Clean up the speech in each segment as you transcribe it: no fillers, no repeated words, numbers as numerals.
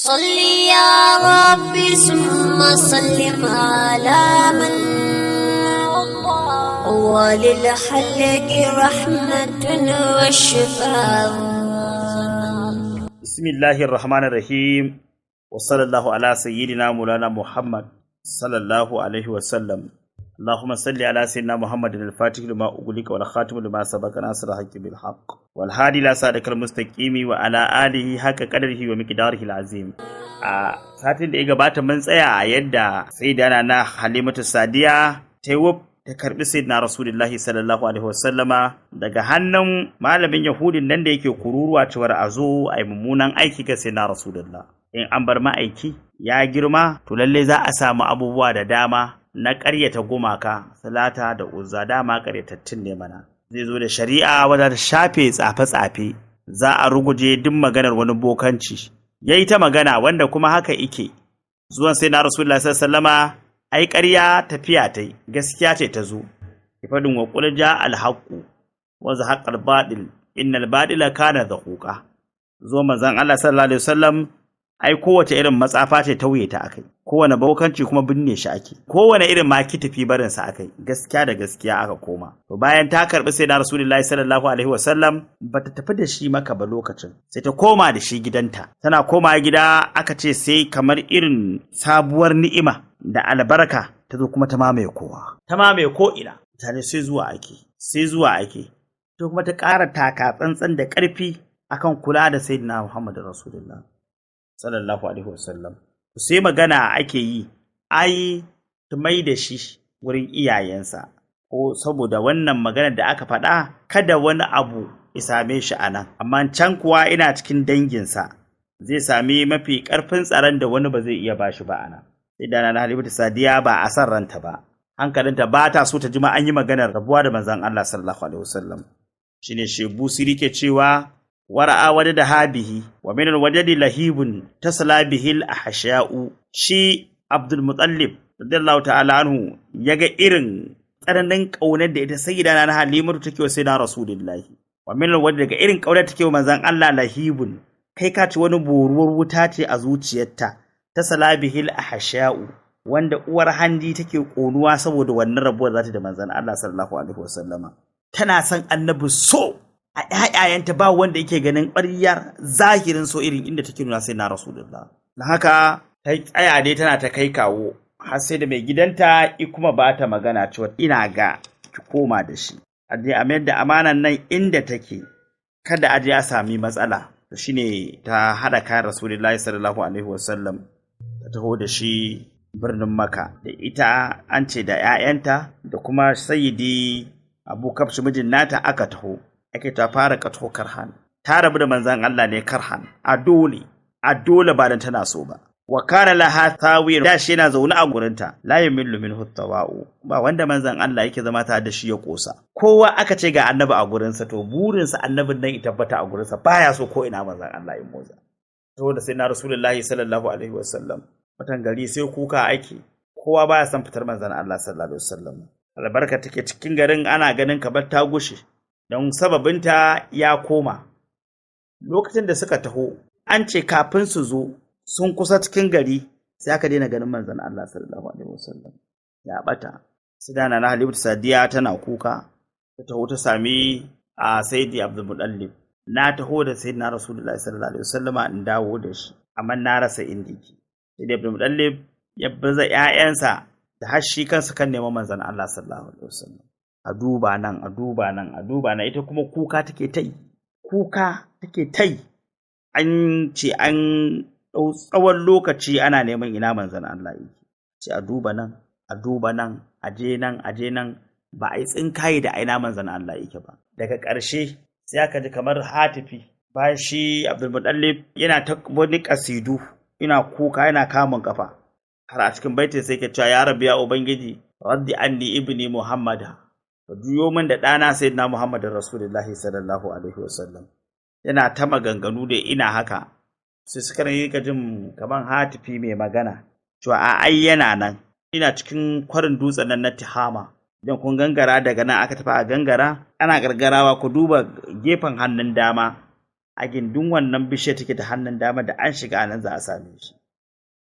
صل يا ربي ثم سلم على من وللحلق رحمة والشفاء. بسم الله الرحمن الرحيم، وصلى الله على سيدنا مولانا محمد صلى الله عليه وسلم. اللهم صل على سيدنا محمد الفاتح لما أغلق والخاتم لما سبق ناصر الحق بالحق والهادي إلى صراطك المستقيم وعلى آله حق قدره ومقداره العظيم. A satin da ya gabata mun tsaya a yadda sayyidana na Halimatu Sadiya ta yi ta karbi sayyidina Rasulullahi sallallahu alaihi wasallama daga hannun malamin Yahudin nan da yake kururuwa cewar a zo a yi mummunan aiki ga sayyidina Rasulullah. In an bar ma'aiki ya girma, to lalle za a samu abubuwa da dama na ƙaryata gumaka, Salata da Uzza, dama ƙaryatattun ne mana. Zai zo da shari'a wadda ta shafe tsafe-tsafe, za a ruguje duk maganar wani bokanci. Ya yi ta magana wanda kuma haka ike. Zuwan sai na Rasulullah sallama, ai ƙarya tafiya ta yi, gaskiya ce ta zo. Ki faɗin wa qul ja al haqqu wa zahaqa al batil innal batila kana zahuqa. Zo manzon Allah sallallahu alaihi wasallam, ai kowace irin matsafa ce tauye ta akai, kowane bokanci kuma binne shi ake, kowane irin maki tafi barin sa akai, gaskiya da gaskiya aka koma. To bayan ta karbi sai na Rasulullahi sallallahu alaihi wasallam, bata tafi da shi maka ba lokacin, sai ta koma da shi gidanta. Tana koma gida aka ce sai kamar irin sabuwar ni'ima da albarka ta zo kuma ta mamaye kowa, ta mamaye ko ina, mutane sai zuwa ake, sai zuwa ake. To kuma ta ƙara taka tsantsan da ƙarfi akan kula da sayyidina Muhammadu Rasulullah sallallahu alaihi wasallam. Sai magana ake yi, ai ta mai da shi wurin iyayensa, ko saboda wannan magana da aka faɗa kada wani abu ya same shi a nan, amma can kuwa ina cikin danginsa zai sami mafi ƙarfin tsaron da wani ba zai iya bashi ba a nan. Sai da na Halimatu Sadiya ba a san ranta ba, hankalinta ba ta so ta ji ma an yi maganar rabuwa da manzon Allah sallallahu alaihi wasallam. Shine Shebu Siri ke cewa wara'a wada da habihi wa min alwajadi lahibun tasla bihi al-ahsha'u. Shi Abdul Muttalib radiyallahu ta'ala anhu yaga irin tsananin kaunar da ita sayyida na Halimatu take wa sayyidina Rasulullahi, wa min alwajadi, daga irin kaunar take wa manzon Allah, lahibun, kai ka ci wani boruwar wuta ce a zuciyarta, tasla bihi al-ahsha'u, wanda uwar hanji take konuwa saboda wannan rabuwar zata da manzon Allah sallallahu alaihi wasallama. Tana son annabi so a ‘ya'yayanta ba wanda yake ganin ƙwaryar zahirin so irin inda take nuna sai na Rasulullah. Na haka ta tsaya dai tana ta kai kawo har sai da mai gidanta i kuma ba ta magana cewa ina ga ki koma da shi. A je a mayar da amanan nan inda take, kada a je a sami matsala. To shine ta haɗa kayan Rasulullahi sallallahu alaihi wasallam ta taho da shi birnin Makka, da ita an ce da ‘ya'yanta da kuma Sayyidi Abu Kafshi mijin nata aka taho. Ake ta fara kato karhan, ta rabu da manzan Allah ne karhan, a dole, a dole, ba dan tana so ba. Wa kana laha tawir, da shi yana zaune a gurinta, la yamillu minhu tawa'u, ba wanda manzan Allah yake zama tare da shi ya kosa. Kowa aka ce ga annabi a gurinsa, to burinsa annabin nan ya tabbata a gurinsa, baya so ko ina manzan Allah ya motsa. Saboda sai na Rasulullahi sallallahu alaihi wasallam, watan gari sai kuka ake, kowa baya son fitar manzan Allah sallallahu alaihi wasallam. Albarka take cikin garin ana ganin kamar ta gushe don sababinta ya koma. Lokacin da suka taho, an ce kafin su zo sun kusa cikin gari sai aka daina ganin manzon Allah sallallahu alaihi wasallam. Ya bata. Sidana na Halimatu Sadiya tana kuka, ta taho ta sami a Sayyidi Abdul Muttalib. Na taho da Sayyidina Rasulullahi sallallahu alaihi wasallama in dawo da shi, amma na rasa inda yake. Sayyidi Abdul Muttalib ya baza ‘ya'yansa da har shi kansa kan neman manzon Allah sallallahu alaihi wasallam. A duba nan, a duba nan, a duba nan, ita kuma kuka take tai, kuka take tai. An ce an ɗau tsawon lokaci ana neman ina manzon Allah yake. Ce a duba nan, a duba nan, a je nan, a je nan, ba a yi tsinkaye da aina manzon Allah yake ba. Daga ƙarshe sai aka ji kamar hatifi, bayan shi Abdul Muttalib yana ta wani kasidu, ina kuka yana kamun kafa. Har a cikin baitin sai ke cewa ya Rabbi, ya Ubangiji, raddi anni ibni Muhammada, ka juyo min da ɗana sayyidina Muhammadin Rasulullahi sallallahu alaihi wasallam. Yana ta maganganu da ina haka, sai suka rika jin kaman hatifi mai magana cewa a ai yana nan, ina cikin kwarin dutsen nan na Tihama. Idan kun gangara daga nan aka tafi a gangara, ana gargarawa, ku duba gefen hannun dama. A gindin wannan bishiyar take ta hannun dama, da an shiga nan za a same shi.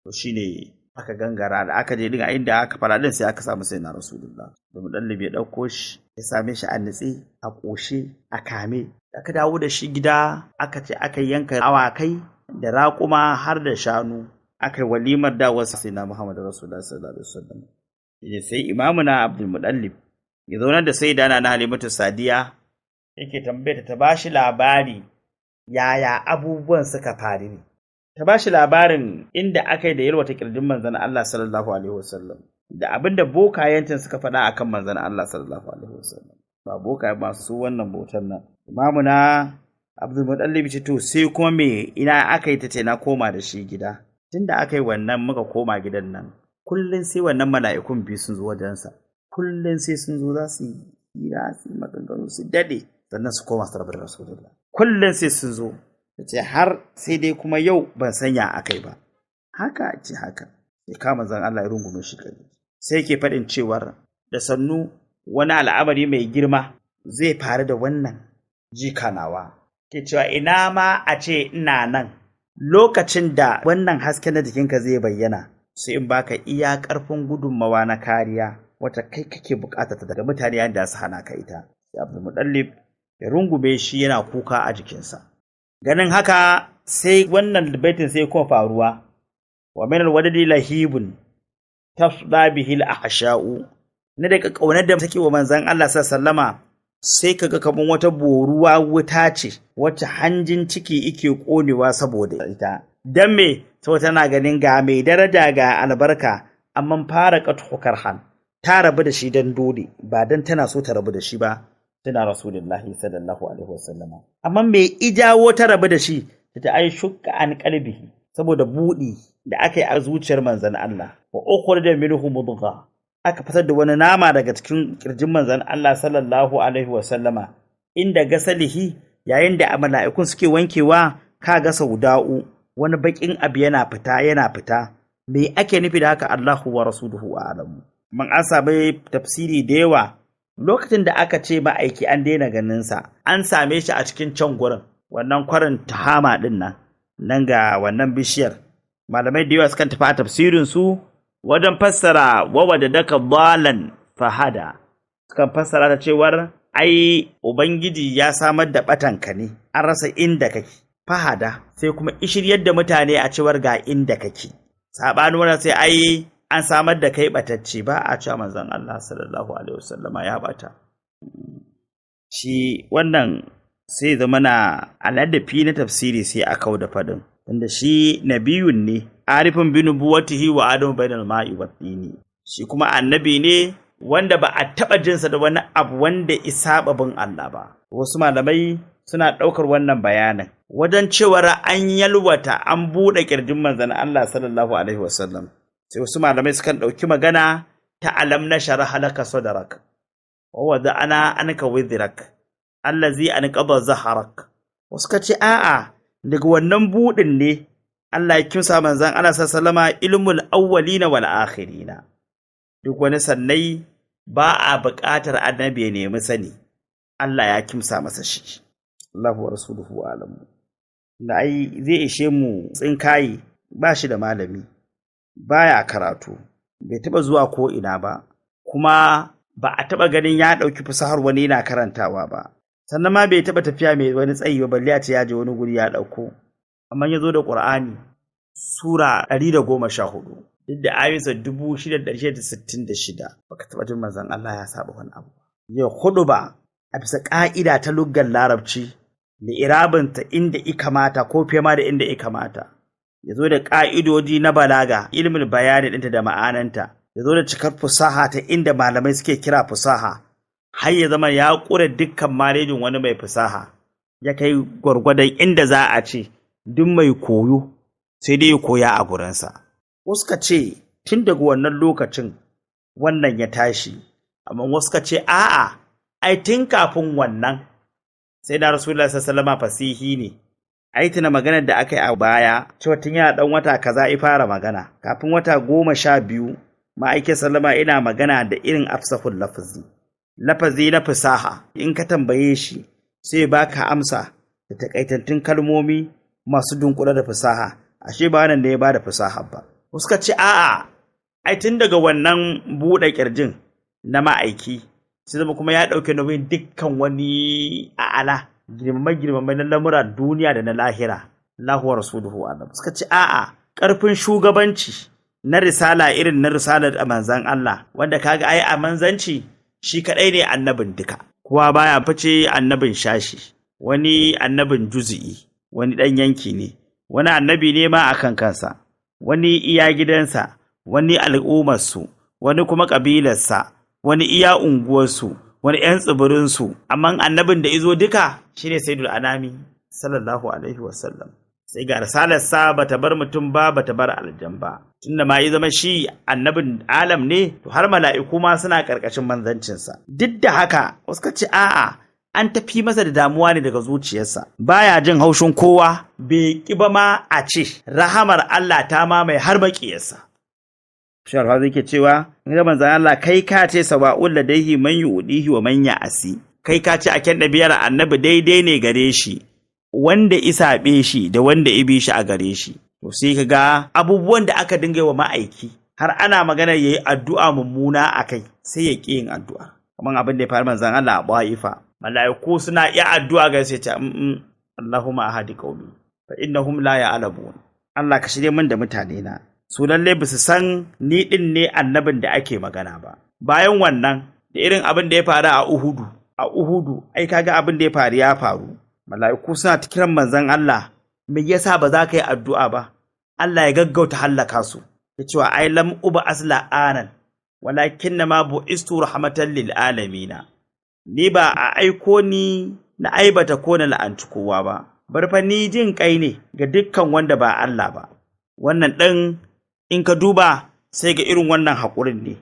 To shine aka gangara da aka je din a inda aka fara din, sai aka samu sai na Rasulullah. Domin ɗalibi ya ɗauko shi, ya same shi a nitse, a ƙoshe, a kame. Aka dawo da shi gida, aka ce aka yanka awakai da raƙuma har da shanu, aka yi walimar dawar sai na Muhammadu Rasulullah sallallahu alaihi wasallam. Sai imamuna Abdul Muttalib ya zaunar da sai dana na Halimatu Sadiya, yake tambayar ta bashi labari yaya abubuwan suka faru ne. Ta bashi labarin inda aka yi da yalwata kirjin manzon Allah sallallahu alaihi wasallam, da abinda bokayancin suka faɗa akan manzon Allah sallallahu alaihi wasallam. Ba bokaye masu wannan bautan nan. Imamuna Abdul Muttalib ce to sai kuma me ina aka yi, ta ce na koma da shi gida. Tunda aka yi wannan muka koma gidan nan, kullum sai wannan mala'ikun biyu sun zo wajensa. Kullum sai sun zo za su yi hira, su yi maganganu, su dade, sannan su koma su rabu da Rasulullah. Kullum sai sun zo. Ta ce har sai dai kuma yau ban sanya a kai ba. Haka ce haka. Sai kama zan Allah ya rungume shi kai. Sai ke faɗin cewar da sannu wani al'amari mai girma zai faru da wannan jikanawa. Ke cewa ina ma a ce ina nan lokacin da wannan haske na jikinka zai bayyana, sai in baka iya ƙarfin gudunmawa na kariya wata kai kake bukata ta daga mutane yadda su hana ka ita. Sai Abdul Muttalib ya rungume shi yana kuka a jikinsa. Ganin haka sai wannan baitin sai kuma faruwa. Wa min alwadadi lahibun tafda bihi al-ahsha'u. Na daga kaunar da take wa manzon Allah sallama, sai kaga kaman wata boruwa wuta ce wacce hanjin ciki yake konewa saboda ita. Dan me? Saboda tana ganin ga mai daraja ga albarka, amma fara qathu karhan, ta rabu da shi dan dole, ba dan tana so ta rabu da shi ba. Tana Rasulullahi sallallahu alaihi wasallam. Amma me ijawo ta rabu da shi? Ta ai shukka an qalbihi, saboda budi da aka yi a zuciyar manzon Allah. Wa ukhrija minhu mudgha, aka fitar da wani nama daga cikin kirjin manzon Allah sallallahu alaihi wasallama, inda gasalihi, yayin da mala'ikun suke wankewa, ka ga sauda'u, wani bakin abu yana fita yana fita. Me ake nufi da haka? Allahu wa rasuluhu a'lamu. Man an sami tafsiri da yawa. Lokacin da aka ce ma'aiki an daina ganinsa, an same shi a cikin can gurin wannan kwarin Tahama din nan, nan ga wannan bishiyar. Malamai da yawa sukan tafi a tafsirin su wajen fassara wa wajadaka dalan fahada, sukan fassara ta cewar ai Ubangiji ya samar da batanka ne, an rasa inda kake, fahada, sai kuma ishiryar da mutane a cewar ga inda kake. Sabanin wannan sai ai an samar da kai batacce, ba a cewa manzon Allah sallallahu alaihi wasallama ya bata. Shi wannan sai zama na aladafi na tafsiri, sai a kau da faɗin. Tunda shi nabiyun ne, arifin bi nubuwatihi wa adamu bainal ma'i wa tini. Shi kuma annabi ne wanda ba a taɓa jinsa da wani abu wanda isa bin Allah ba. Wasu malamai suna ɗaukar wannan bayanin wajen cewar an yalwata, an buɗe ƙirjin manzon Allah sallallahu alaihi wasallam. Sai wasu malamai sukan ɗauki magana ta alam na sharaha laka sadrak wa wada'ana anka wizrak allazi anqadha zaharak. Wasu ka ce a'a, daga wannan buɗin ne Allah ya kimsa manzon Allah sallama ilmul awwalina wal akhirina. Duk wani sannai ba a buƙatar annabi ya nemi sani, Allah ya kimsa masa shi. Allahu wa rasuluhu alamu. Da ai zai ishe mu tsinkayi, ba shi da malami, baya karatu, bai taɓa zuwa ko ina ba, kuma ba a taɓa ganin ya ɗauki fasahar wani yana karantawa ba. Sannan ma bai taɓa tafiya mai wani tsayi ba, balle a ce ya je wani guri ya ɗauko. Amma ya zo da Ƙur'ani sura 114, duk da ayoyinsa 6,666, baka taɓa jin manzon Allah ya saba wani abu. Ya huɗu ba a bisa ƙa'ida ta luggar Larabci, li'irabinta inda i kamata ko fiye ma da inda i kamata. Ya zo da ƙa'idodi na balaga, ilimin bayani ɗinta da ma'ananta, ya zo da cikar fusaha ta inda malamai suke kira fusaha, har ya zama ya ƙure dukkan malejin wani mai fusaha, ya kai gwargwadon inda za a ce duk mai koyo sai dai ya koya a gurinsa. Wasu ka ce tun daga wannan lokacin wannan ya tashi, amma wasu ka ce a'a, ai tun kafin wannan sai da Rasulullah sallallahu alaihi fasihi ne. Ai tuna maganar da aka yi a baya cewa tun yana dan wata kaza ya fara magana, kafin wata 12 ma'aikin sallama ina magana da irin afsahul lafazi, lafazi na fasaha. In ka tambaye shi sai baka amsa. da takaitattun kalmomi masu dunkule da fasaha. Ashe ba nan da ya bada fasaha ba. Wasu ka ce a'a, ai tun daga wannan buɗe kirjin na ma'aiki sai zama kuma ya ɗauke nauyin dukkan wani a'ala girmame-girmame na lamura duniya da na lahira. Allahu wa rasuluhu alam. Suka ce a'a, ƙarfin shugabanci na risala irin na risalar manzan Allah, wanda kaga ai a manzanci shi kadai ne annabin duka, kowa baya fice annabin shashi, wani annabin juzi'i, wani dan yanki ne, wani annabi ne ma akan kansa, wani iya gidansa, wani al'ummarsu, wani kuma kabilarsa, wani iya unguwarsu, wani yan tsibirinsu. Amma annabin da izo duka shine Sayyidul Anami sallallahu alaihi wasallam. Sai ga risalarsa bata bar mutum ba, bata bar aljan ba. Tunda ma ya zama shi annabin alam ne, to har mala'iku ma suna karkashin manzancinsa. Duk da haka wasu ka ce a'a, an tafi masa da damuwa ne daga zuciyarsa, baya jin haushin kowa, bai ki ba ma a ce rahamar Allah ta mamaye har maƙiyarsa. Shi alfazu yake cewa in ga manzan Allah kai ka ce sawa'ul ladaihi man yu'dihi wa man ya'asi, kai ka ce a kyan ɗabi'ar annabi daidai ne gare shi, wanda isaɓe shi da wanda ibi shi a gare shi. To sai ka ga abubuwan da aka dinga yi wa ma'aiki har ana magana yayi addu'a mummuna a kai, sai ya ƙi yin addu'a. Kamar abin da ya faru manzon Allah a Ba'ifa, mala'iku suna iya addu'a ga sai ta Allahumma ahadi qaumi fa innahum la ya'lamun. Allah ka shirye min da mutane na, su lalle ba su san ni din ne annabin da ake magana ba. Bayan wannan da irin abin da ya faru a Uhudu, a Uhudu ai kaga abin da ya faru ya faru. Mala'iku suna ta kiran manzon Allah, me yasa ba za ka yi addu'a ba? Allah ya gaggauta hallaka su. Ya cewa ai lam uba asla anan, walakin ma bu'istu rahmatan lil alamina. Ni ba a aiko ni na aibata ko na la'anci kowa ba. Bar fa ni jin kai ne ga dukkan wanda ba Allah ba. Wannan ɗin in ka duba sai ga irin wannan haƙurin ne.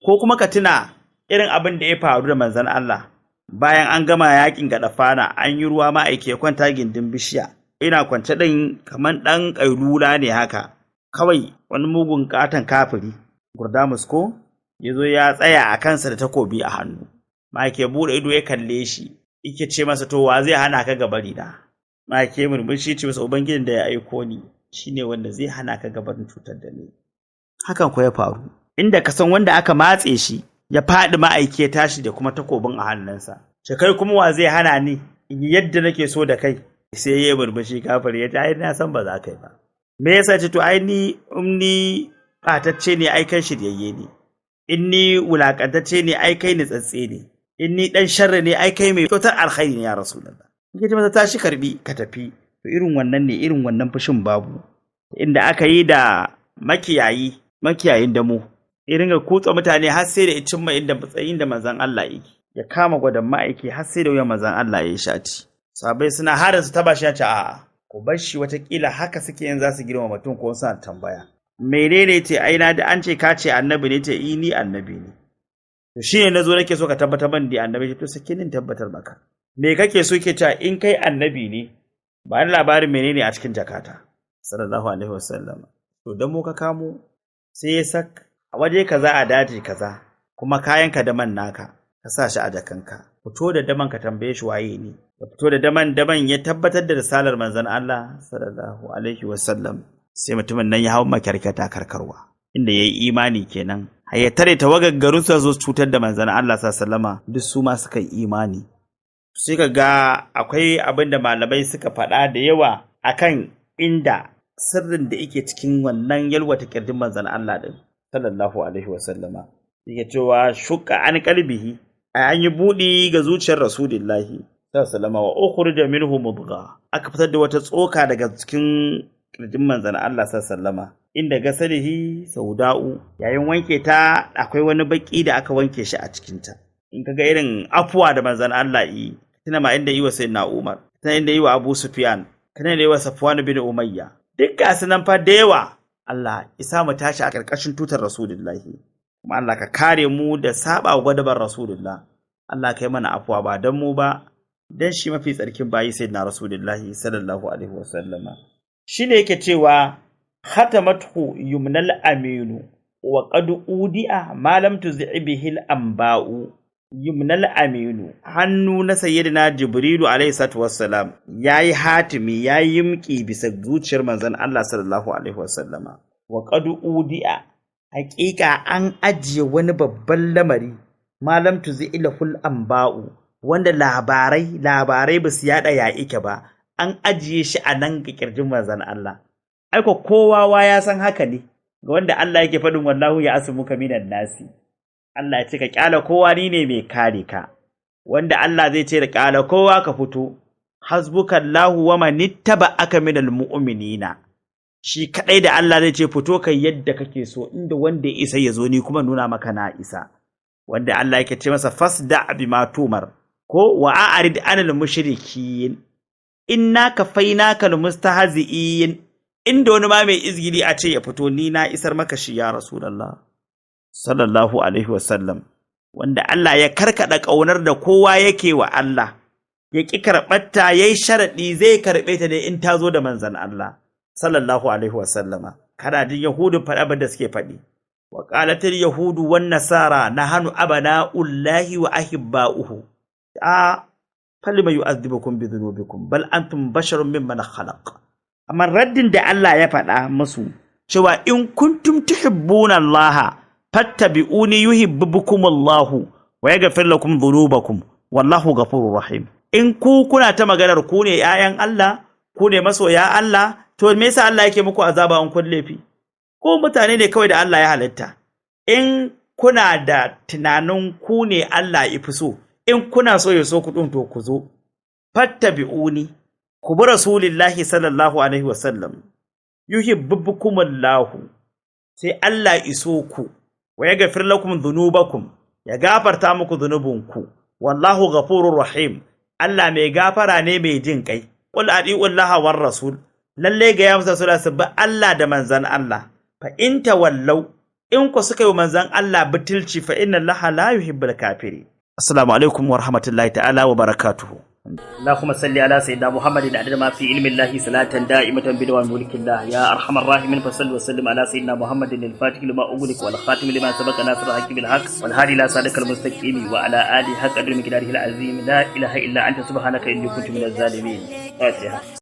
Ko kuma ka tuna irin abin da ya faru da manzon Allah. Bayan an gama yakin Gadafana, an yi ruwa, ma'aiki ya kwanta gindin bishiya. Ina kwance ɗin kamar ɗan ƙailula ne haka. Kawai wani mugun ƙaton kafiri, Gurdamus ko, ya zo ya tsaya a kansa da takobi a hannu. Ma'aiki ya buɗe ido ya kalle shi, yake ce masa to wa zai hana ka gabari na? Ma'aiki ya murmushi ce masa Ubangijin da ya aiko ni shine wanda zai hana ka gabarin cutar da ni. Hakan ko ya faru. Inda ka san wanda aka matse shi, ya faɗi, ma'aiki ya tashi da kuma takobin a hannunsa. Ce kai kuma wa zai hana ni in yi yadda nake so da kai? Sai ya murmushi kafir ya ce ai na san ba za ka yi ba. Me yasa? Ce to ai ni in ni ɓatacce ne ai kai shiryayye ne. In ni wulaƙantacce ne ai kai nitsatse ne. In ni ɗan sharri ne ai kai mai kyautar alkhairi ne ya Rasulullah. In ka ce masa tashi karbi ka tafi. To irin wannan ne, irin wannan fushin babu. Inda aka yi da makiyayi, makiyayin damo. Ya ringa kutsa mutane har sai da ya cimma inda matsayin da manzon Allah yake. Ya kama gwadon ma'aiki har sai da wuyan manzon Allah ya shati. Sabai suna harin su taba shi, ya ce a'a, ku bar shi, watakila haka suke yin za su girma mutum ko suna tambaya. Menene ce ai na da an ce ka ce annabi ne, ce ni annabi ne. To shine nazo nake so ka tabbatar ban da annabi, to sakinin tabbatar maka. Me kake so ke cewa in kai annabi ne? Ba ni labarin menene a cikin jakata. Sallallahu alaihi wasallam. To dan mu ka kamo sai ya sak a waje kaza a daji kaza, kuma kayanka da man naka ka sa shi a jakanka, fito da daman ka tambaye shi waye ne. Ya fito da daman, daman ya tabbatar da risalar manzon Allah sallallahu alaihi wasallam. Sai mutumin nan ya hau makyarkyata karkarwa, inda yayi imani kenan. Har ya tare tawagaggarun su zo cutar da manzon Allah sallallahu alaihi wasallama, duk su ma suka yi imani. Sai ka ga akwai abin da malamai suka faɗa da yawa akan inda sirrin da yake cikin wannan yalwata kirjin manzon Allah din sallallahu alaihi wasallama. Yake cewa shuka an kalbihi, an yi buɗi ga zuciyar Rasulullahi sallallahu alaihi wa ukhrija minhu mudgha, aka fitar da wata tsoka daga cikin kirjin manzon Allah sallallahu inda gasalihi sauda'u, yayin wanke ta akwai wani baki da aka wanke shi a cikin ta. In kaga irin afuwa da manzon Allah yi, tuna ma inda yi wa Sayyidina Umar, tuna inda yi wa Abu Sufyan, tuna inda yi wa Safwan bin Umayya, duk gasu nan fa da yawa. Allah isa mu tashi a ƙarƙashin tutar Rasulullahi, kuma Allah ka kare mu da saba wa gwadabar Rasulullah. Allah ka yi mana afuwa ba don mu ba, don shi mafi tsarkin bayi Sayyidina Rasulullahi sallallahu alaihi wasallama. Shi ne yake cewa khatamathu yumnal aminu wa qad udi'a ma lam tuz'i bihi al-anba'u. Yumnal aminu, hannu na sayyidina Jibrilu alaihi salatu wassalam yayi hatimi, yayi yimki bisa zuciyar manzon Allah sallallahu alaihi wasallama. Wa qad udi'a, haƙiƙa an ajiye wani babban lamari, malam tuzi'ilahul anba'u, wanda labarai ba su yada ya ike ba, an ajiye shi a nan ga kirjin manzon Allah. Aiko kowa ya san haka ne, ga wanda Allah yake faɗin wallahu ya asmuka minan nasi. Allah ya ce ka kyala kowa, ni ne mai kare ka. Wanda Allah zai ce da kyala kowa ka fito, hasbukallahu wa man ittaba'aka minal mu'minina. Shi kadai da Allah zai ce fito kai yadda kake so, inda wanda ya isa ya zo, ni kuma nuna maka na isa. Wanda Allah yake ce masa fasda bima tumar, ko wa a'rid anil mushrikin inna kafainaka almustahzi'in. Inda wani ma mai izgili a ce ya fito, ni na isar maka shi ya Rasulullah sallallahu alaihi wasallam. Wanda Allah ya karkada ƙaunar da kowa yake wa Allah, ya ƙi karɓarta, ya yi sharaɗi zai karɓe ta ne in ta zo da manzan Allah sallallahu alaihi wasallama. Kana jin Yahudu faɗa da suke faɗi, wa qalatil yahudu wan nasara nahnu abana'ullahi wa ahibba'uhu, a falima yu'adhibukum bi dhunubikum bal antum basharun mimman khalaq. Amma raddin da Allah ya faɗa musu cewa in kuntum tuhibbuna Allah fattabi'uni yuhibbukum Allahu wa yaghfir lakum dhunubakum wallahu ghafurur rahim. In ku kuna ta maganar ku ne ƴaƴan Allah, ku ne masoya Allah, to me yasa Allah yake muku azaba in kun laifi? Ko mutane ne kawai da Allah ya halitta. In kuna da tunanin ku ne Allah ya fi so, in kuna so ya so ku ɗin, to ku zo. Fattabi'uni, ku bi Rasulillahi sallallahu alaihi wasallam, yuhibbukum Allahu, sai Allah iso ku, wa yaghfir lakum dhunubakum, ya gafarta muku dhunubunku, wallahu ghafurur rahim. Allah mai gafara ne mai jin kai. Qul adi'u Allaha war rasul, lalle ga ya musa su bi Allah da manzan Allah. Fa in tawallau, in ku suka yi manzan Allah butulci, fa inna Allaha la yuhibbul kafiri. Assalamu alaikum wa rahmatullahi ta'ala wa barakatuhu. اللهم صل على سيدنا محمد عدد ما في علم الله صلاة دائمة بدوام ملك الله يا أرحم الراحمين. فصل وسلم على سيدنا محمد الفاتح لما أغلق والخاتم لما سبق ناصر الحق بالحق والهادي إلى صراطك المستقيم وعلى آله حق قدر مقداره العظيم. لا إله إلا أنت سبحانك إني كنت من الظالمين. فاتحة.